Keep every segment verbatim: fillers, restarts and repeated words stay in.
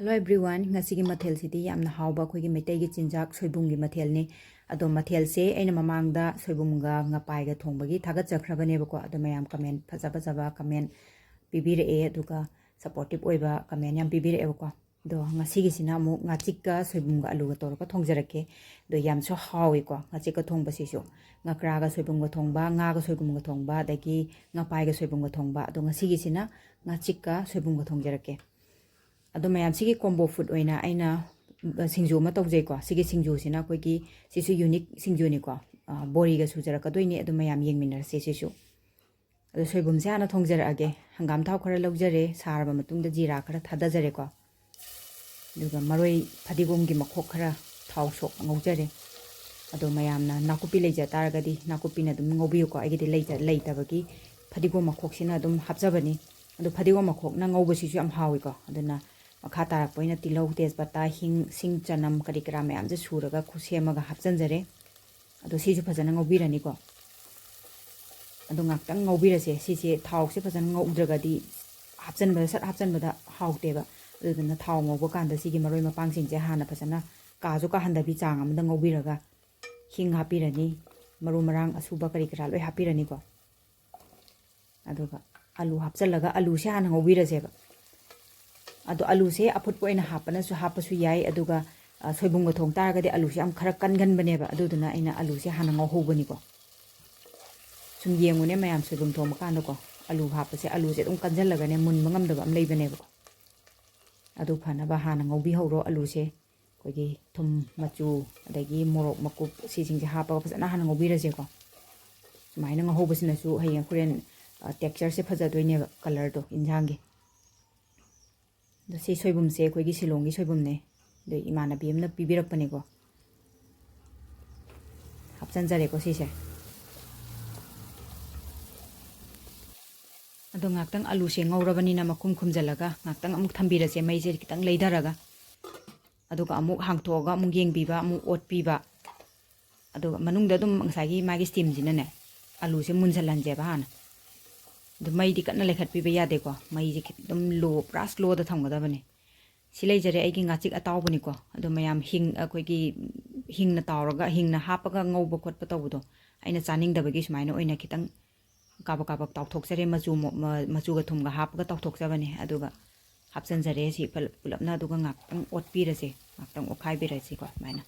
Hello everyone, ꯉꯁꯤꯒꯤ ꯃꯊꯦꯜꯁꯤꯗꯤ ꯌꯥꯝꯅ ꯍꯥꯎꯕ ꯑꯩꯈꯣꯏꯒꯤ ꯃꯩꯇꯩꯒꯤ ꯆꯤꯟꯖꯥꯛ ꯁꯣꯏꯕꯨꯝꯒꯤ ꯃꯊꯦꯜꯅꯤ꯫ ꯑꯗꯣ ꯃꯊꯦꯜꯁꯦ ꯑꯩꯅ ꯃꯃꯥꯡꯗ ꯁꯣꯏꯕꯨꯝꯒ ꯉꯄꯥꯏꯒ ꯊꯣꯡꯕꯒꯤ ꯊꯥꯒꯠꯆꯈ꯭ꯔꯕꯅꯦꯕꯀꯣ꯫ ꯑꯗꯣ ꯃꯌꯥꯝ comment ꯐꯖ ꯐꯖꯕ comment ꯄꯤꯕꯤꯔꯛꯑꯦ, ꯑꯗꯨꯒ supportive ꯑꯣꯏꯕ comment ꯌꯥꯝ ꯄꯤꯕꯤꯔꯛꯑꯦꯕꯀꯣ꯫ ꯑꯗꯣ ꯉꯁꯤꯒꯤꯁꯤꯅ ꯑꯃꯨꯛ ꯉꯥꯆꯤꯛꯀ ꯁꯣꯏꯕꯨꯝꯒ ꯑꯂꯨꯒ ꯇꯧꯔꯒ ꯊꯣꯡꯖꯔꯛꯀꯦ꯫ ꯑꯗꯣ ꯌꯥꯝꯁꯨ ꯍꯥꯎꯏꯀꯣ ꯉꯥꯆꯤꯛꯀ ꯊꯣꯡꯕꯁꯤꯁꯨ꯫ ꯉꯀ꯭ꯔꯥꯒ ꯁꯣꯏꯕꯨꯝꯒ ꯊꯣꯡꯕ, ꯉꯥꯒ ꯁꯣꯏꯕꯨꯝꯒ ꯊꯣꯡꯕ, ꯑꯗꯒꯤ ꯉꯄꯥꯏꯒ ꯁꯣꯏꯕꯨꯝꯒ ꯊꯣꯡꯕ꯫ ꯑꯗꯣ ꯉꯁꯤꯒꯤꯁꯤꯅ ꯉꯥꯆꯤꯛꯀ ꯁꯣꯏꯕꯨꯝꯒ ꯊꯣꯡꯖꯔꯛꯀꯦ꯫ ꯑꯗꯣ ꯃꯌꯥꯝ, ꯁꯤꯒꯤ combo food ꯑꯣꯏꯅ ꯑꯩꯅ, ꯑ, ꯁꯤꯡꯖꯨ ꯑꯃ ꯇꯧꯖꯩꯀꯣ꯫ ꯁꯤꯒꯤ ꯁꯤꯡꯖꯨꯁꯤꯅ ꯑꯩꯈꯣꯏꯒꯤ, ꯁꯤꯁꯨ unique ꯁꯤꯡꯖꯨꯅꯤꯀꯣ꯫ ꯑ, ꯕꯣꯔꯤꯒ ꯁꯨꯖꯔꯛꯀꯗꯣꯏꯅꯤ꯫ ꯑꯗꯨ ꯃꯌꯥꯝ ꯌꯦꯡꯃꯤꯟꯅꯔꯁꯦ ꯁꯤꯁꯨ꯫ ꯑꯗꯣ ꯁꯣꯏꯕꯨꯝꯁꯦ ꯍꯥꯟꯅ ꯊꯣꯡꯖꯔꯛꯑꯒꯦ꯫ ꯍꯪꯒꯥꯝ ꯊꯥꯎ ꯈꯔ ꯂꯧꯖꯔꯦ, ꯁꯥꯔꯕ ꯃꯇꯨꯡꯗ ꯖꯤꯔꯥ ꯈꯔ ꯊꯥꯗꯖꯔꯦꯀꯣ꯫ ꯑꯗꯨꯒ ꯃꯔꯣꯏ ꯐꯗꯤꯒꯣꯝꯒꯤ ꯃꯈꯣꯛ ꯈꯔ ꯊꯥꯎ ꯁꯣꯛ ꯉꯧꯖꯔꯦ꯫ ꯑꯗꯣ ꯃꯌꯥꯝꯅ ꯅꯥꯀꯨꯞꯄꯤ ꯂꯩꯖ ꯇꯥꯔꯒꯗꯤ ꯅꯥꯀꯨꯞꯄꯤꯅ ꯑꯗꯨꯝ ꯉꯧꯕꯤꯌꯨꯀꯣ꯫ ꯑꯩꯒꯤꯗꯤ ꯂꯩꯖ-, ꯂꯩꯇꯕꯒꯤ ꯐꯗꯤꯒꯣꯝ ꯃꯈꯣꯛꯁꯤꯅ ꯑꯗꯨꯝ ꯍꯥꯞꯆꯕꯅꯤ꯫ ꯑꯗꯣ ꯐꯗꯤꯒꯣꯝ ꯃꯈꯣꯛꯅ ꯉꯧꯕꯁꯤꯁꯨ ꯌꯥꯝ ꯍꯥꯎꯏꯀꯣ꯫ ꯑꯗꯨꯅ ꯃꯈꯥ ꯇꯥꯔꯛꯄ ꯑꯣꯏꯅ ꯇꯤꯜꯍꯧ, ꯇꯦꯖꯄꯇꯥ, ꯍꯤꯡ, ꯁꯤꯡ, ꯆꯅꯝ ꯀꯔꯤ ꯀꯔꯥ ꯃꯌꯥꯝꯁꯦ ꯁꯨꯔꯒ ꯈꯨ-, ꯁꯦꯝꯃꯒ ꯍꯥꯞꯆꯤꯟꯖꯔꯦ꯫ ꯑꯗꯣ ꯁꯤꯁꯨ ꯐꯖꯅ ꯉꯧꯕꯤꯔꯅꯤꯀꯣ꯫ ꯑꯗꯣ ꯉꯥꯛꯇꯪ ꯉꯧꯕꯤꯔꯁꯦ꯫ ꯁꯤꯁꯦ ꯊꯥꯎꯁꯦ ꯐꯖꯅ ꯉꯧꯗ꯭ꯔꯒꯗꯤ ꯍꯥꯞꯆꯤꯟꯕꯗ, ꯁꯠ ꯍꯥꯞꯆꯤꯟꯕꯗ ꯍꯥꯎꯇꯦꯕ꯫ ꯑꯗꯨꯗꯨꯅ ꯊꯥꯎ ꯉꯧꯕ ꯀꯥꯟꯗ ꯁꯤꯒꯤ ꯃꯔꯣꯏ ꯃꯄꯥꯡꯁꯤꯡꯁꯦ ꯍꯥꯟꯅ ꯐꯖꯅ ꯀꯥꯁꯨ ꯀꯥꯍꯟꯗꯕꯤ ꯆꯥꯡ ꯑꯃꯗ ꯉꯧꯕꯤꯔꯒ, ꯍꯤꯡ ꯍꯥꯞꯄꯤꯔꯅꯤ, ꯃꯔꯨ ꯃꯔꯥꯡ ꯑꯁꯨꯕ ꯀꯔꯤ ꯀꯔꯥ ꯂꯣꯏ ꯍꯥꯞꯄꯤꯔꯅꯤꯀꯣ꯫ ꯑꯗꯨꯒ ꯑꯂꯨ ꯍꯥꯞꯆꯤꯜꯂꯒ ꯑꯂꯨꯁꯦ ꯍꯥꯟꯅ ꯉꯧꯕꯤꯔꯁꯦꯕ꯫ ꯑꯗꯣ ꯑꯂꯨꯁꯦ ꯑꯐꯨꯠꯄ ꯑꯣꯏꯅ ꯍꯥꯞꯄꯅꯁꯨ, ꯍꯥꯞꯄꯁꯨ ꯌꯥꯏ꯫ ꯑꯗꯨꯒ, ꯑ, ꯁꯣꯏꯕꯨꯝꯒ ꯊꯣꯡ ꯇꯥꯔꯒꯗꯤ ꯑꯂꯨꯁꯦ ꯌꯥꯝ ꯈꯔ ꯀꯟꯒꯟꯕꯅꯦꯕ꯫ ꯑꯗꯨꯗꯨꯅ ꯑꯩꯅ ꯑꯂꯨꯁꯦ ꯍꯥꯟꯅ ꯉꯧꯍꯧꯕꯅꯤꯀꯣ꯫ ꯁꯨꯝ ꯌꯦꯡꯉꯨꯅꯦ ꯃꯌꯥꯝ, ꯁꯣꯏꯕꯨꯝ ꯊꯣꯡꯕ ꯀꯥꯟꯗꯀꯣ, ꯑꯂꯨ ꯍꯥꯞꯄꯁꯦ, ꯑꯂꯨꯁꯦ ꯑꯗꯨꯝ ꯀꯟꯖꯜꯂꯒꯅꯦ ꯃꯨꯟꯕ ꯉꯝꯗꯕ ꯑꯃ ꯂꯩꯕꯅꯦꯕꯀꯣ꯫ ꯑꯗꯨ ꯐꯅꯕ ꯍꯥꯟꯅ ꯉꯧꯕꯤꯍꯧꯔꯣ ꯑꯂꯨꯁꯦ꯫ ꯑꯩꯈꯣꯏꯒꯤ ꯊꯨꯝ ꯃꯆꯨ, ꯑꯗꯒꯤ ꯃꯣꯔꯣꯛ ꯃꯀꯨꯞ, ꯁꯤꯁꯤꯡꯁꯦ ꯍꯥꯞꯄꯒ ꯐꯖꯅ ꯍꯥꯟꯅ ꯉꯧꯕꯤꯔꯁꯦꯀꯣ꯫ ꯁꯨꯃꯥꯏꯅ ꯉꯧꯍꯧꯕꯁꯤꯅꯁꯨ ꯍꯌꯦꯡ ꯍꯣꯔꯦꯟ, ꯑ, textureꯁꯦ ꯐꯖꯗꯣꯏꯅꯦꯕ, colourꯗꯣ ꯏꯟꯖꯥꯡꯒꯤ꯫ ꯑꯗꯣ ꯁꯤ ꯁꯣꯏꯕꯨꯝꯁꯦ ꯑꯩꯈꯣꯏꯒꯤ ꯁꯤꯂꯣꯡꯒꯤ ꯁꯣꯏꯕꯨꯝꯅꯦ꯫ ꯑꯗꯣ ꯏꯃꯥꯟꯅꯕꯤ ꯑꯃꯅ ꯄꯤꯕꯤꯔꯛꯄꯅꯦꯀꯣ꯫ ꯍꯥꯞꯆꯟꯖꯔꯦꯀꯣ ꯁꯤꯁꯦ꯫ ꯑꯗꯣ ꯉꯥꯛꯇꯪ ꯑꯂꯨꯁꯦ ꯉꯧꯔꯕꯅꯤꯅ ꯃꯈꯨꯝ ꯈꯨꯝꯖꯤꯜꯂꯒ ꯉꯥꯛꯇꯪ ꯑꯃꯨꯛ ꯊꯝꯕꯤꯔꯁꯦ, ꯃꯩꯁꯦ ꯈꯤꯇꯪ ꯂꯩꯊꯔꯒ꯫ ꯑꯗꯨꯒ ꯑꯃꯨꯛ ꯍꯥꯡꯇꯣꯛꯑꯒ ꯑꯃꯨꯛ ꯌꯦꯡꯕꯤꯕ, ꯑꯃꯨꯛ ꯑꯣꯠꯄꯤꯕ꯫ ꯑꯗꯨꯒ ꯃꯅꯨꯡꯗ ꯑꯗꯨꯝ ꯉꯁꯥꯏꯒꯤ ꯃꯥꯒꯤ steamꯁꯤꯅꯅꯦ, ꯑꯂꯨꯁꯦ ꯃꯨꯟꯖꯜꯍꯟꯁꯦꯕ ꯍꯥꯟꯅ꯫ ꯑꯗꯨ ꯃꯩꯗꯤ ꯀꯟꯅ ꯂꯩꯈꯠꯄꯤꯕ ꯌꯥꯗꯦꯀꯣ, ꯃꯩꯁꯦ ꯈꯤꯇꯪ ꯑꯗꯨꯝ low, ꯄꯨꯔꯥ slowꯗ ꯊꯝꯒꯗꯕꯅꯦ꯫ ꯁꯤ ꯂꯩꯖꯔꯦ ꯑꯩꯒꯤ ꯉꯥꯆꯤꯛ ꯑꯇꯥꯎꯕꯅꯤꯀꯣ꯫ ꯑꯗꯣ ꯃꯌꯥꯝ ꯍꯤꯡ, ꯑꯩꯈꯣꯏꯒꯤ ꯍꯤꯡꯅ ꯇꯥꯎꯔꯒ, ꯍꯤꯡꯅ ꯍꯥꯞꯄꯒ ꯉꯧꯕ ꯈꯣꯠꯄ ꯇꯧꯕꯗꯣ ꯑꯩꯅ ꯆꯥꯅꯤꯡꯗꯕꯒꯤ ꯁꯨꯃꯥꯏꯅ ꯑꯣꯏꯅ ꯈꯤꯇꯪ ꯀꯥꯕꯛ ꯀꯥꯕꯛ ꯇꯥꯎꯊꯣꯛꯆꯔꯦ, ꯃꯆꯨ ꯃꯣ-, ꯃ-, ꯃꯆꯨꯒ ꯊꯨꯝꯒ ꯍꯥꯞꯄꯒ ꯇꯥꯎꯊꯣꯛꯆꯕꯅꯦ꯫ ꯑꯗꯨꯒ ꯍꯥꯞꯆꯤꯟꯖꯔꯦ ꯁꯤ ꯄꯨꯂꯞ-, ꯄꯨꯂꯞꯅ꯫ ꯑꯗꯨꯒ ꯉꯥꯛꯇꯪ ꯑꯣꯠꯄꯤꯔꯁꯦ, ꯉꯥꯛꯇꯪ ꯑꯣꯠꯈꯥꯏꯕꯤꯔꯁꯤꯀꯣ ꯁꯨꯃꯥꯏꯅ꯫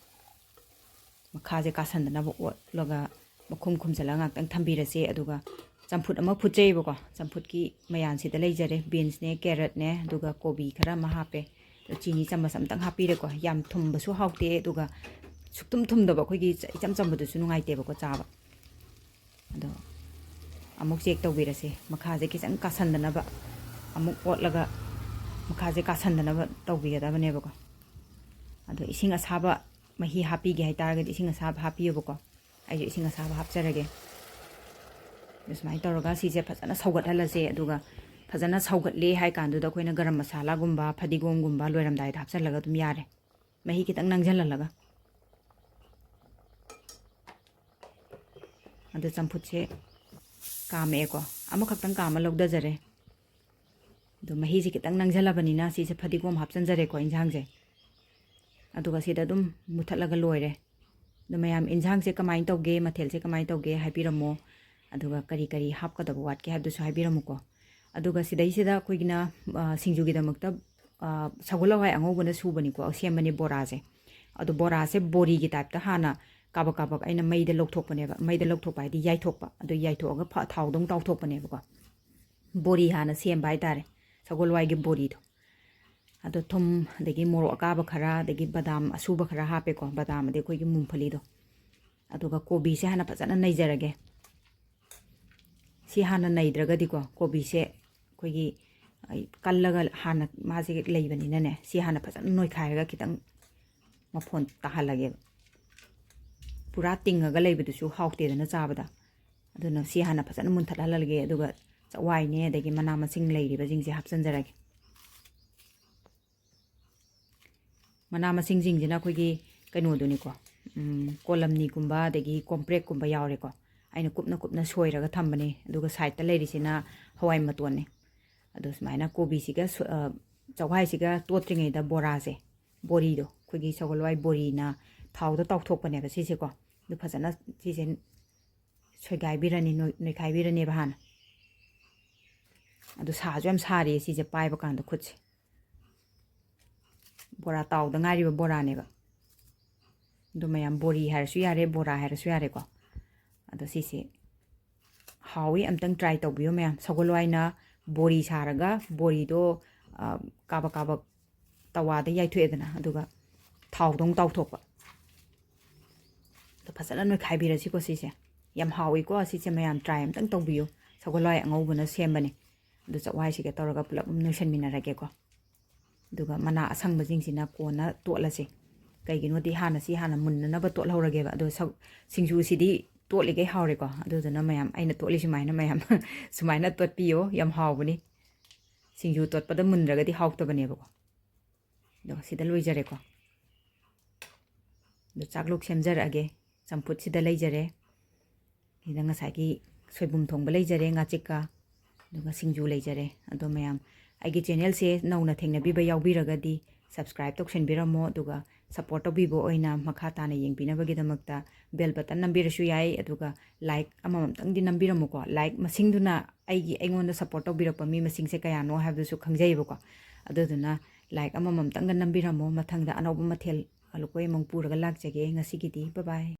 ꯃꯈꯥꯁꯦ ꯀꯥꯁꯟꯗꯅꯕ ꯑꯣꯠꯂꯒ ꯃꯈꯨꯝ ꯈꯨꯝꯖꯤꯜꯂꯒ ꯉꯥꯛꯇꯪ ꯊꯝꯕꯤꯔꯁꯦ꯫ ꯑꯗꯨꯒ ꯆꯝꯐꯨꯠ ꯑꯃ ꯐꯨꯠꯆꯩꯌꯦꯕꯀꯣ꯫ ꯆꯝꯐꯨꯠꯀꯤ ꯃꯌꯥꯟꯁꯤꯗ ꯂꯩꯖꯔꯦ beans ꯅꯦ, carrot ꯅꯦ, ꯑꯗꯨꯒ ꯀꯣꯕꯤ ꯈꯔ ꯑꯃ ꯍꯥꯞꯄꯦ꯫ ꯆꯤꯅꯤ ꯆꯥꯃꯁ ꯑꯝꯇꯪ ꯍꯥꯞꯄꯤꯔꯦꯀꯣ꯫ ꯌꯥꯝ ꯊꯨꯝꯕꯁꯨ ꯍꯥꯎꯇꯦ, ꯑꯗꯨꯒ ꯁꯨꯛꯊꯨꯝ ꯊꯨꯝꯗꯕ, ꯑꯩꯈꯣꯏꯒꯤ ꯏꯆꯝ ꯆꯝꯕꯗꯨꯁꯨ ꯅꯨꯡꯉꯥꯏꯇꯦꯕꯀꯣ ꯆꯥꯕ꯫ ꯑꯗꯣ ꯑꯃꯨꯛ check ꯇꯧꯕꯤꯔꯁꯦ, ꯃꯈꯥꯁꯦ ꯈꯤꯇꯪ ꯀꯥꯁꯟꯗꯅꯕ꯫ ꯑꯃꯨꯛ ꯑꯣꯠꯂꯒ ꯃꯈꯥꯁꯦ ꯀꯥꯁꯟꯗꯅꯕ ꯇꯧꯕꯤꯒꯗꯕꯅꯦꯕꯀꯣ꯫ ꯑꯗꯣ ꯏꯁꯤꯡ ꯑꯁꯥꯕ ꯃꯍꯤ ꯍꯥꯞꯄꯤꯒꯦ ꯍꯥꯏꯇꯥꯔꯒꯗꯤ ꯏꯁꯤꯡ ꯑꯁꯥꯕ ꯍꯥꯞꯄꯤꯌꯣꯕꯀꯣ꯫ ꯑꯩꯁꯨ ꯏꯁꯤꯡ ꯑꯁꯥꯕ ꯍꯥꯞꯆꯔꯒꯦ꯫ ꯑꯗꯨ ꯁꯨꯃꯥꯏꯅ ꯇꯧꯔꯒ ꯁꯤꯁꯦ ꯐꯖꯅ ꯁꯧꯒꯠꯍꯜꯂꯁꯦ꯫ ꯑꯗꯨꯒ ꯐꯖꯅ ꯁꯧꯒꯠꯂꯦ ꯍꯥꯏ ꯀꯥꯟꯗꯨꯗ ꯑꯩꯈꯣꯏꯅ ꯒꯔꯝ ꯃꯁꯥꯂꯥꯒꯨꯝꯕ, ꯐꯗꯤꯒꯣꯝꯒꯨꯝꯕ ꯂꯣꯏꯔꯝꯗꯥꯏꯗ ꯍꯥꯞꯆꯤꯜꯂꯒ ꯑꯗꯨꯝ ꯌꯥꯔꯦ, ꯃꯍꯤ ꯈꯤꯇꯪ ꯅꯪꯁꯤꯜꯍꯜꯂꯒ꯫ ꯑꯗꯣ ꯆꯝꯐꯨꯠꯁꯦ ꯀꯥꯝꯃꯛꯑꯦꯀꯣ, ꯑꯃꯈꯛꯇꯪ ꯀꯥꯝꯃ ꯂꯧꯊꯖꯔꯦ꯫ ꯑꯗꯣ ꯃꯍꯤꯁꯦ ꯈꯤꯇꯪ ꯅꯪꯁꯤꯜꯂꯕꯅꯤꯅ ꯁꯤꯁꯦ ꯐꯗꯤꯒꯣꯝ ꯍꯥꯞꯆꯤꯟꯖꯔꯦꯀꯣ ꯏꯟꯁꯥꯡꯁꯦ꯫ ꯑꯗꯨꯒ ꯁꯤꯗ ꯑꯗꯨꯝ ꯃꯨꯊꯠꯂꯒ ꯂꯣꯏꯔꯦ꯫ ꯑꯗꯣ ꯃꯌꯥꯝ ꯏꯟꯁꯥꯡꯁꯦ ꯀꯃꯥꯏꯅ ꯇꯧꯒꯦ, ꯃꯊꯦꯜꯁꯦ ꯀꯃꯥꯏꯅ ꯇꯧꯒꯦ ꯍꯥꯏꯕꯤꯔꯝꯃꯣ꯫ ꯑꯗꯨꯒ ꯀꯔꯤ ꯀꯔꯤ ꯍꯥꯞꯀꯗꯕ ꯋꯥꯠꯀꯦ ꯍꯥꯏꯕꯗꯨꯁꯨ ꯍꯥꯏꯕꯤꯔꯝꯃꯨꯀꯣ꯫ ꯑꯗꯨꯒ ꯁꯤꯗꯩꯁꯤꯗ ꯑꯩꯈꯣꯏꯒꯤꯅ, ꯑ, ꯁꯤꯡꯖꯨꯒꯤꯗꯃꯛꯇ, ꯑ, ꯁꯒꯣꯜ ꯍꯋꯥꯏ ꯑꯉꯧꯕꯅ ꯁꯨꯕꯅꯤꯀꯣ, ꯁꯦꯝꯕꯅꯤ ꯕꯣꯔꯥꯁꯦ꯫ ꯑꯗꯣ ꯕꯣꯔꯥꯁꯦ ꯕꯣꯔꯤꯒꯤ type ꯇ ꯍꯥꯟꯅ ꯀꯥꯕꯛ ꯀꯥꯕꯛ ꯑꯩꯅ ꯃꯩꯗ ꯂꯧꯊꯣꯛꯄꯅꯦꯕ꯫ ꯃꯩꯗ ꯂꯧꯊꯣꯛꯄ ꯍꯥꯏꯗꯤ ꯌꯥꯏꯊꯣꯛꯄ꯫ ꯑꯗꯣ ꯌꯥꯏꯊꯣꯛꯑꯒ ꯐ-, ꯊꯥꯎꯗ ꯑꯃꯨꯛ ꯇꯥꯎꯊꯣꯛꯄꯅꯦꯕꯀꯣ꯫ ꯕꯣꯔꯤ ꯍꯥꯟꯅ ꯁꯦꯝꯕ ꯍꯥꯏꯇꯥꯔꯦ, ꯁꯒꯣꯜ ꯍꯋꯥꯏꯒꯤ ꯕꯣꯔꯤꯗꯣ꯫ ꯑꯗꯣ ꯊꯨꯝ, ꯑꯗꯒꯤ ꯃꯣꯔꯣꯛ ꯑꯀꯥꯕ ꯈꯔ, ꯑꯗꯒꯤ ꯕꯗꯥꯝ ꯑꯁꯨꯕ ꯈꯔ ꯍꯥꯞꯄꯦꯀꯣ, ꯕꯗꯥꯝ ꯑꯗꯩ ꯑꯩꯈꯣꯏꯒꯤ ꯃꯨꯡꯐꯂꯤꯗꯣ꯫ ꯑꯗꯨꯒ ꯀꯣꯕꯤꯁꯦ ꯍꯥꯟꯅ ꯐꯖꯅ ꯅꯩꯖꯔꯒꯦ꯫ ꯁꯤ ꯍꯥꯟꯅ ꯅꯩꯗ꯭ꯔꯒꯗꯤꯀꯣ, ꯀꯣꯕꯤꯁꯦ ꯑꯩꯈꯣꯏꯒꯤ, ꯑꯩ, ꯀꯜꯂꯒ ꯍꯥꯟꯅ ꯃꯥꯁꯦ ꯂꯩꯕꯅꯤꯅꯅꯦ, ꯁꯤ ꯍꯥꯟꯅ ꯐꯖꯅ ꯅꯣꯏꯈꯥꯏꯔꯒ ꯈꯤꯇꯪ ꯃꯐꯣꯟ ꯇꯥꯍꯜꯂꯒꯦꯕ꯫ ꯄꯨꯔꯥ ꯇꯤꯡꯉꯒ ꯂꯩꯕꯗꯨꯁꯨ ꯍꯥꯎꯇꯦꯗꯅ ꯆꯥꯕꯗ꯫ ꯑꯗꯨꯅ ꯁꯤ ꯍꯥꯟꯅ ꯐꯖꯅ ꯃꯨꯟꯊꯠꯍꯜꯂꯒꯦ, ꯑꯗꯨꯒ ꯆꯋꯥꯏꯅꯦ, ꯑꯗꯒꯤ ꯃꯅꯥ ꯃꯁꯤꯡ ꯂꯩꯔꯤꯕꯁꯤꯡꯁꯦ ꯍꯥꯞꯆꯤꯟꯖꯔꯒꯦ꯫ ꯃꯅꯥ ꯃꯁꯤꯡꯁꯤꯡꯁꯤꯅ ꯑꯩꯈꯣꯏꯒꯤ ꯀꯩꯅꯣꯗꯨꯅꯤꯀꯣ, ꯎꯝ, ꯀꯣꯂꯝꯅꯤꯒꯨꯝꯕ ꯑꯗꯒꯤ ꯀꯣꯝꯄ꯭ꯔꯦꯛꯀꯨꯝꯕ ꯌꯥꯎꯔꯦꯀꯣ꯫ ꯑꯩꯅ ꯀꯨꯞꯅ ꯀꯨꯞꯅ ꯁꯣꯏꯔꯒ ꯊꯝꯕꯅꯦ꯫ ꯑꯗꯨꯒ side ꯇ ꯂꯩꯔꯤꯁꯤꯅ ꯍꯋꯥꯏ ꯃꯇꯣꯟꯅꯦ꯫ ꯑꯗꯣ ꯁꯨꯃꯥꯏꯅ ꯀꯣꯕꯤꯁꯤꯒ ꯁꯣ-, ꯑ, ꯆꯥꯛꯍꯋꯥꯏꯁꯤꯒ ꯇꯣꯠꯇ꯭ꯔꯤꯉꯩꯗ ꯕꯣꯔꯥꯁꯦ, ꯕꯣꯔꯤꯗꯣ, ꯑꯩꯈꯣꯏꯒꯤ ꯁꯒꯣꯜ ꯍꯋꯥꯏ ꯕꯣꯔꯤꯅ ꯊꯥꯎꯗ ꯇꯥꯎꯊꯣꯛꯄꯅꯦꯕ ꯁꯤꯁꯦꯀꯣ꯫ ꯑꯗꯨ ꯐꯖꯅ ꯁꯤꯁꯦ ꯁꯣꯏꯒꯥꯏꯕꯤꯔꯅꯤ, ꯅꯣꯏ-, ꯅꯣꯏꯈꯥꯏꯕꯤꯔꯅꯦꯕ ꯍꯥꯟꯅ꯫ ꯑꯗꯨ ꯁꯥꯁꯨ ꯌꯥꯝ ꯁꯥꯔꯤꯌꯦ ꯁꯤꯁꯦ ꯄꯥꯏꯕ ꯀꯥꯟꯗ ꯈꯨꯠꯁꯦ꯫ ꯕꯣꯔꯥ ꯇꯥꯎꯗ ꯉꯥꯏꯔꯤꯕ ꯕꯣꯔꯥꯅꯦꯕ꯫ ꯑꯗꯣ ꯃꯌꯥꯝ ꯕꯣꯔꯤ ꯍꯥꯏꯔꯁꯨ ꯌꯥꯔꯦ, ꯕꯣꯔꯥ ꯍꯥꯏꯔꯁꯨ ꯌꯥꯔꯦꯀꯣ꯫ ꯑꯗꯣ ꯁꯤꯁꯦ ꯍꯥꯎꯋꯤ, ꯑꯝꯇꯪ try ꯇꯧꯕꯤꯌꯨ ꯃꯌꯥꯝ꯫ ꯁꯒꯣꯜ ꯍꯋꯥꯏꯅ ꯕꯣꯔꯤ ꯁꯥꯔꯒ ꯕꯣꯔꯤꯗꯣ, ꯑ, ꯀꯥꯕꯛ ꯀꯥꯕꯛ ꯇꯋꯥꯗ ꯌꯥꯏꯊꯣꯛꯑꯦꯗꯅ, ꯑꯗꯨꯒ ꯊꯥꯎꯗ ꯑꯃꯨꯛ ꯇꯥꯎꯊꯣꯛꯄ꯫ ꯑꯗꯣ ꯐꯖꯅ ꯅꯣꯏꯈꯥꯏꯕꯤꯔꯁꯤꯀꯣ ꯁꯤꯁꯦ꯫ ꯌꯥꯝ ꯍꯥꯎꯋꯤꯀꯣ ꯁꯤꯁꯦ, ꯃꯌꯥꯝ try ꯑꯝꯇꯪ ꯇꯧꯕꯤꯌꯨ꯫ ꯁꯒꯣꯜ ꯍꯋꯥꯏ ꯑꯉꯧꯕꯅ ꯁꯦꯝꯕꯅꯦ꯫ ꯑꯗꯨ ꯆꯥꯛꯍꯋꯥꯏꯁꯤꯒ ꯇꯧꯔꯒ ꯄꯨꯂꯞ ꯑꯃ ꯅꯣꯏꯁꯟꯃꯤꯟꯅꯔꯒꯦꯀꯣ꯫ ꯑꯗꯨꯒ ꯃꯅꯥ ꯑꯁꯪꯕꯁꯤꯡꯁꯤꯅ ꯀꯣꯟꯅ ꯇꯣꯠꯂꯁꯦ꯫ ꯀꯩꯒꯤꯅꯣꯗꯤ ꯍꯥꯟꯅ ꯁꯤ ꯍꯥꯟꯅ ꯃꯨꯟꯅꯅꯕ ꯇꯣꯠꯍꯧꯔꯒꯦꯕ꯫ ꯑꯗꯣ ꯁꯧ-, ꯁꯤꯡꯖꯨꯁꯤꯗꯤ ꯇꯣꯠꯂꯤꯈꯩ ꯍꯥꯎꯔꯦꯀꯣ꯫ ꯑꯗꯨꯗꯨꯅ ꯃꯌꯥꯝ ꯑꯩꯅ ꯇꯣꯠꯂꯤ ꯁꯨꯃꯥꯏꯅ ꯃꯌꯥꯝ ꯁꯨꯃꯥꯏꯅ ꯇꯣꯠꯄꯤꯌꯣ, ꯌꯥꯝ ꯍꯥꯎꯕꯅꯤ꯫ ꯁꯤꯡꯖꯨ ꯇꯣꯠꯄꯗ ꯃꯨꯟꯗ꯭ꯔꯒꯗꯤ ꯍꯥꯎꯇꯕꯅꯦꯕꯀꯣ꯫ ꯑꯗꯣ ꯁꯤꯗ ꯂꯣꯏꯖꯔꯦꯀꯣ꯫ ꯑꯗꯣ ꯆꯥꯛꯂꯨꯛ ꯁꯦꯝꯖꯔꯛꯑꯒꯦ꯫ ꯆꯝꯐꯨꯠꯁꯤꯗ ꯂꯩꯖꯔꯦ꯫ ꯁꯤꯗ ꯉꯁꯥꯏꯒꯤ ꯁꯣꯏꯕꯨꯝ ꯊꯣꯡꯕ ꯂꯩꯖꯔꯦ, ꯉꯥꯆꯤꯛꯀ, ꯑꯗꯨꯒ ꯁꯤꯡꯖꯨ ꯂꯩꯖꯔꯦ꯫ ꯑꯗꯣ ꯃꯌꯥꯝ ꯑꯩꯒꯤ channelꯁꯦ ꯅꯧꯅ ꯊꯦꯡꯅꯕꯤꯕ ꯌꯥꯎꯕꯤꯔꯒꯗꯤ subscribe ꯇꯧꯁꯟꯕꯤꯔꯝꯃꯣ, ꯑꯗꯨꯒ support ꯇꯧꯕꯤꯕ ꯑꯣꯏꯅ ꯃꯈꯥ ꯇꯥꯅ ꯌꯦꯡꯕꯤꯅꯕꯒꯤꯗꯃꯛꯇ bell button ꯅꯝꯕꯤꯔꯁꯨ ꯌꯥꯏ, ꯑꯗꯨꯒ like ꯑꯃꯃꯝꯇꯪꯗꯤ ꯅꯝꯕꯤꯔꯝꯃꯨꯀꯣ꯫ Like ꯃꯁꯤꯡꯗꯨꯅ ꯑꯩꯒꯤ, ꯑꯩꯉꯣꯟꯗ support ꯇꯧꯕꯤꯔꯛꯄ ꯃꯤ ꯃꯁꯤꯡꯁꯦ ꯀꯌꯥꯅꯣ ꯍꯥꯏꯕꯗꯨꯁꯨ ꯈꯪꯖꯩꯌꯦꯕꯀꯣ꯫ ꯑꯗꯨꯗꯨꯅ like ꯑꯃꯃꯝꯇꯪꯒ ꯅꯝꯕꯤꯔꯝꯃꯣ꯫ ꯃꯊꯪꯗ ꯑꯅꯧꯕ ꯃꯊꯦꯜ ꯂꯨꯀꯣꯏ ꯑꯃꯨꯛ ꯄꯨꯔꯒ ꯂꯥꯛꯆꯒꯦ꯫ ꯉꯁꯤꯒꯤꯗꯤ bye bye꯫